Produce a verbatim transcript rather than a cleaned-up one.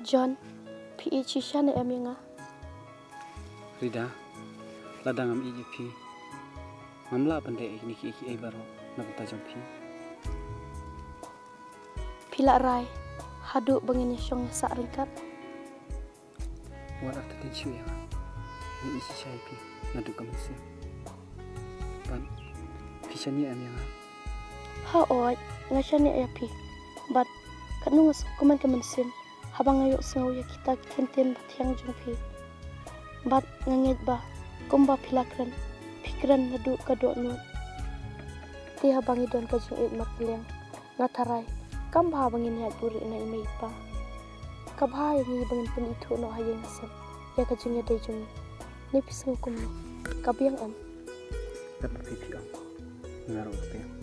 John, phi ïeit shisha ne em ïa nga? Rida, lada ngam ïeit ïa phi, ngam lah ban leh ïa kine kiei kiei baroh na bynta jong phi. Phi lah rai haduh ba ngin ïashong ïasah ryngkat. Wat artatien shuh ïa nga. Nga ïeit shisha ïa phi naduh ka mynsiem. Bad phi shaniah em ïa nga? Hooid, nga shaniah ïa phi. Bad katno nga sngewkmen ka mynsiem haba nga ïohsngew ïa kita ki kyntien bathiang jong phi. Bad nga ngeit ba kumba phi la kren, phi kren naduh ka dohnud. Te haba ngi don ka jingïeit markylliang, nga tharai kam bha ba ngin ïaid buhrieh na i mei i pa. Ka bha ïa ngi ba ngin pynithuh noh ha ïing ha sem ïa ka jingïadei jong ngi. Ne phi sngew kumno? Ka biang em? Kat ba phi phi ong, nga ruh nga biang.